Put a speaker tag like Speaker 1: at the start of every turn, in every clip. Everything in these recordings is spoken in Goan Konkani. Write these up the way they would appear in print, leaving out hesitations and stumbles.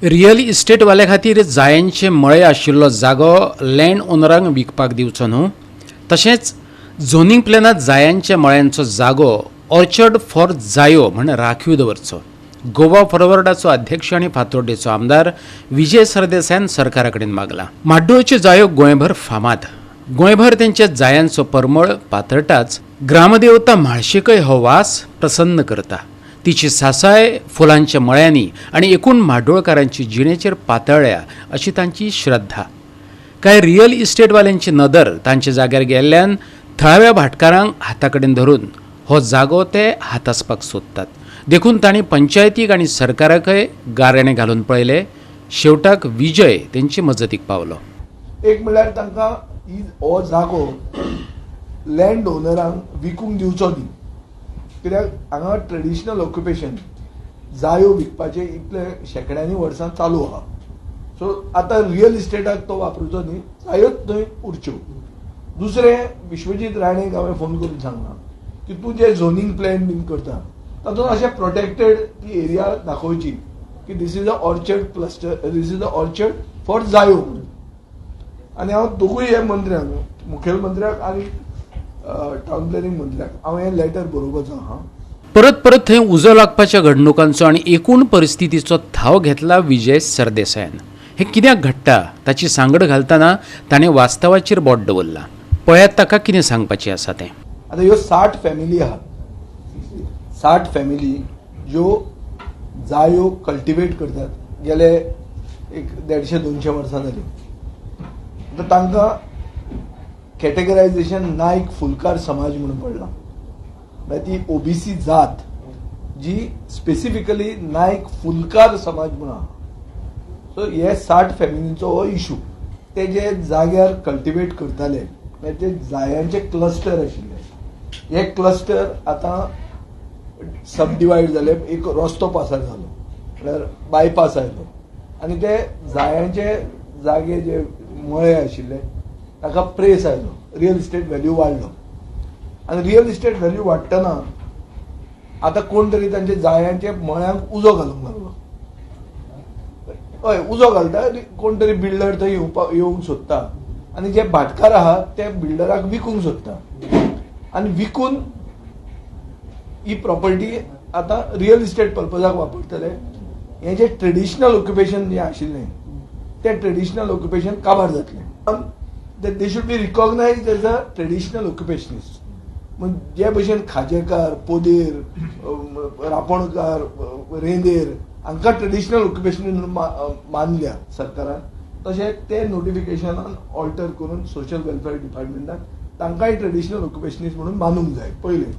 Speaker 1: रियल इस्टेटवाल्या खातीर जायांचे मळे आशिल्लो जागो लँड ओनरांक विकपाक दिवचो न्हू. तशेंच झोनींग प्लॅनांत जायांच्या मळ्यांचो जागो ऑर्चर्ड फॉर जायो म्हण राखीव दवरचो. गोवा फॉरवर्डाचो अध्यक्ष आनी फातोड्डेचो आमदार विजय सरदेसायान सरकारा कडेन मागला. म्हाड्डोळच्यो जायो गोंयभर फामाद. गोंयभर तेंच्या जायांचो परमळ पातळटाच ग्रामदेवता म्हाळशेकय हो वास प्रसन्न करता. तिची सासाय फुलांच्या मळ्यांनी आनी एकूण म्हाड्डोळकारांची जिणेचेर पातळ्ळ्या अशी तांची श्रद्धा. कांय रियल इस्टेटवाल्यांची नदर तांच्या जाग्यार गेल्ल्यान थळाव्या भाटकारांक हाता कडेन धरून हो जागो ते हातासपाक सोदतात. देखून तांणी पंचायतीक आनी सरकाराकय गाराणें घालून पळयलें. शेवटाक विजय तेंचे मजतीक पावलो.
Speaker 2: एक म्हणल्यार तांकां ही हो जागो लँड ओनरांक विकूंक दिवचो न्ही, कित्याक हांगा ट्रेडिशनल ऑक्युपेशन जायो विकपाचें इतले शेंकड्यांनी वर्सां चालू आहा. सो आतां रियल इस्टेटाक तो वापरुचो न्ही, जायोच थंय उरच्यो. दुसरें, विश्वजीत राणेक हांवें फोन करून सांगलां की तूं जे झोनींग प्लॅन बीन करता तातूंत अशें प्रोटेक्टेड ती एरिया दाखोवची की this is a orchard cluster, this is a orchard for जायो म्हणून. आनी हांव दोगूय हे मंत्र्यांक, मुखेलमंत्र्याक आनी टावन प्लॅनिंग मंत्र्याक हांव हें लेटर बरोवपाचो आहा.
Speaker 1: परत परत थंय उजो लागपाच्या घडणुकांचो आनी एकूण परिस्थितीचो थाव घेतला विजय सरदेसायान. हें कित्याक घडटा ताची सांगड घालतना ताणें वास्तवाचेर बोट दवरलां. पळयात ताका कितें सांगपाचें आसा तें.
Speaker 2: आतां ह्यो 60 फॅमिली आहात, 60 फॅमिली ज्यो जायो कल्टिवेट करतात गेले एक 150-200 वर्सां जालीं. आतां तांकां कॅटेगरायझेशन नायक फुलकार समाज म्हणून पडलां. म्हळ्यार ती ओबीसी जात जी स्पेसिफिकली नायक फुलकार समाज म्हणून आहा. सो हे 60 फॅमिलींचो हो इशू. ते जे जाग्यार कल्टिवेट करताले, म्हळ्यार जे जायांचे क्लस्टर आशिल्ले, हे क्लस्टर आतां सब डिवायड जाले. एक रस्तो पासार जालो, म्हळ्यार बायपास आयलो आनी ते जायांचे जागे जे मळे आशिल्ले ताका प्रेस आयलो, रियल इस्टेट व्हॅल्यू वाडलो. आनी रियल इस्टेट व्हॅल्यू वाडटना आतां कोण तरी तांच्या जायांचे मळ्यांक उजो घालूंक लागलो. हय, उजो घालता. कोण तरी बिल्डर थंय येवंक सोदता आनी जे भाटकार आहा ते बिल्डराक विकूंक सोदता आनी विकून ही प्रॉपर्टी आतां रियल इस्टेट पर्पजाक वापरतले. हें जे ट्रेडिशनल ऑक्युपेशन जें आशिल्लें तें ट्रेडिशनल ऑक्युपेशन काबार जातलें. They should be recognized as a traditional occupationist. जे भशेन खाजेकार, पोदेर, रापणकार, रेंदेर हांकां ट्रेडिशनल ऑक्युपेशन मानल्या सरकारान, तशें ते नोटिफिकेशनान ऑल्टर करून सोशल वेलफेअर डिपार्टमेंटान तांकांय ट्रेडिशनल ऑक्युपेशनिस्ट म्हणून मानूंक जाय पयलें.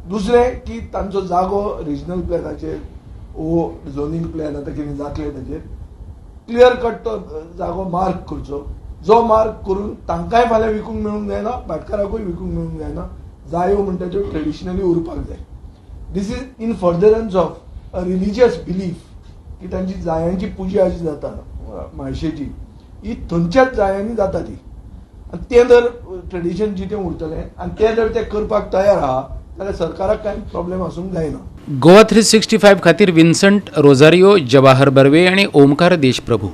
Speaker 2: दुसरें की तांचो जागो रिजनल प्लॅनाचेर वो झोनींग प्लॅन आतां कितें जातलें ताचेर क्लियर कट तो जागो मार्क करचो, जो मार्क करून तांकांय फाल्यां विकूंक मेळूंक जायना, भाटकाराकूय विकूंक मेळूंक जायना. जायो म्हणटा त्यो ट्रेडिशनली उरपाक जाय. This is in furtherance of a religious belief की तांची जायांची पुजा जी जाता म्हाळशेची, ही थंयच्याच जायांनी जाता ती. आनी तें जर ट्रेडिशन जितें उरतलें आनी तें जर ते करपाक तयार आहा जाल्यार सरकाराक कांय प्रॉब्लेम आसूंक जायना.
Speaker 1: गोवा 365 खातीर विन्संट रोजारियो, जवाहर बर्वे आणि ओमकार देशप्रभू.